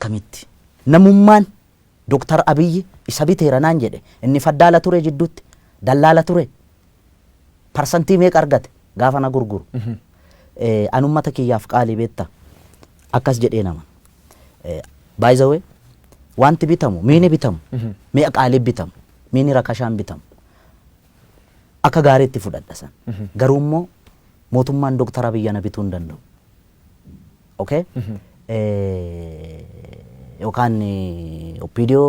Akkamitti? Namummaan Doktar Abiyyi isa biteera naan jedhe inni faddaala ture jidduutti dallaala ture parsantii meeqa argate gaafa na gurguru. An ummata kiyyaaf qaalii beekta akkas jedhee nama. By the way, wanti bitamu miini bitamu mi'a qaalii bitamu, miini rakashaan bitamu, akka gaariitti fudhadha san. Garuu immoo mootummaan Doktar Abiyyi ana bituu hin danda'u. Okay? Yookaan OPDO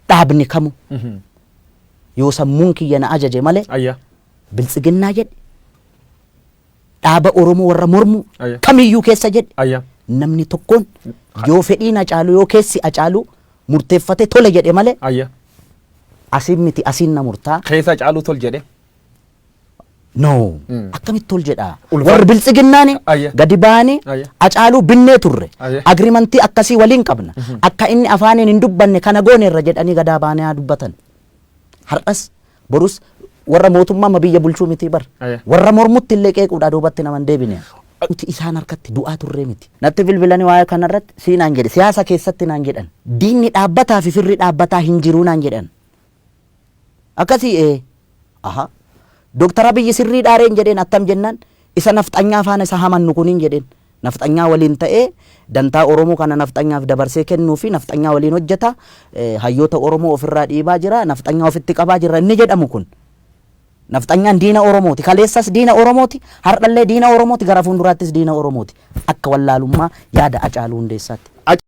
dhaabni kamu yoo sammuun kiyya na ajaje malee biltsiginnaa jedhe, dhaaba Oromoo warra mormu kamiyyuu keessa jedhe, namni tokkoon yoo fedhiin Hacaaluu yoo keessi Hacaaluu murteeffate tole jedhe malee asiin miti, asiin na murtaa. Keessa Hacaaluu tol jedhe. No. Akkamitti tol jedhaa? Warri biltsiginnaani gadi ba'anii Hacaaluu binnee turre. Agreementii akkasii waliin qabna. Akka inni afaaniin hin dubbanne kana gooneerra jedhanii gadaa ba'anii haa dubbatan. Har'as borus warra mootummaa ma biyya bulchuu miti bar. Warra mormutti illee qeequudhaa duubatti nama hin deebine. Nuti isaan harkatti du'aa turree miti. Natti bilbilanii waa'ee kanarratti sii naan jedhe, siyaasa keessatti naan jedhan. Diinni dhaabbataa fi firri dhaabbataa hin jiruu naan jedhan. Akkasii ee. Aha. Dooktar Abiyyi sirrii dhaareen jedheen, attam jennaan isa nafxanyaa faana isa hamannu kuniin jedheen. Nafxanyaa waliin ta'ee dantaa Oromoo kana nafxanyaaf dabarsee kennuu fi nafxanyaa waliin hojjeta. Hayyoota Oromoo ofirraa dhiibaa jira. Nafxanyaa ofitti qabaa jira inni jedhamu kun. Nafxanyaan diina Oromooti. Kaleessas diina Oromooti. Har'allee diina Oromooti. Gara fuulduraattis diina Oromooti. Akka wallaalummaa yaada Hacaaluu Hundeessaatti.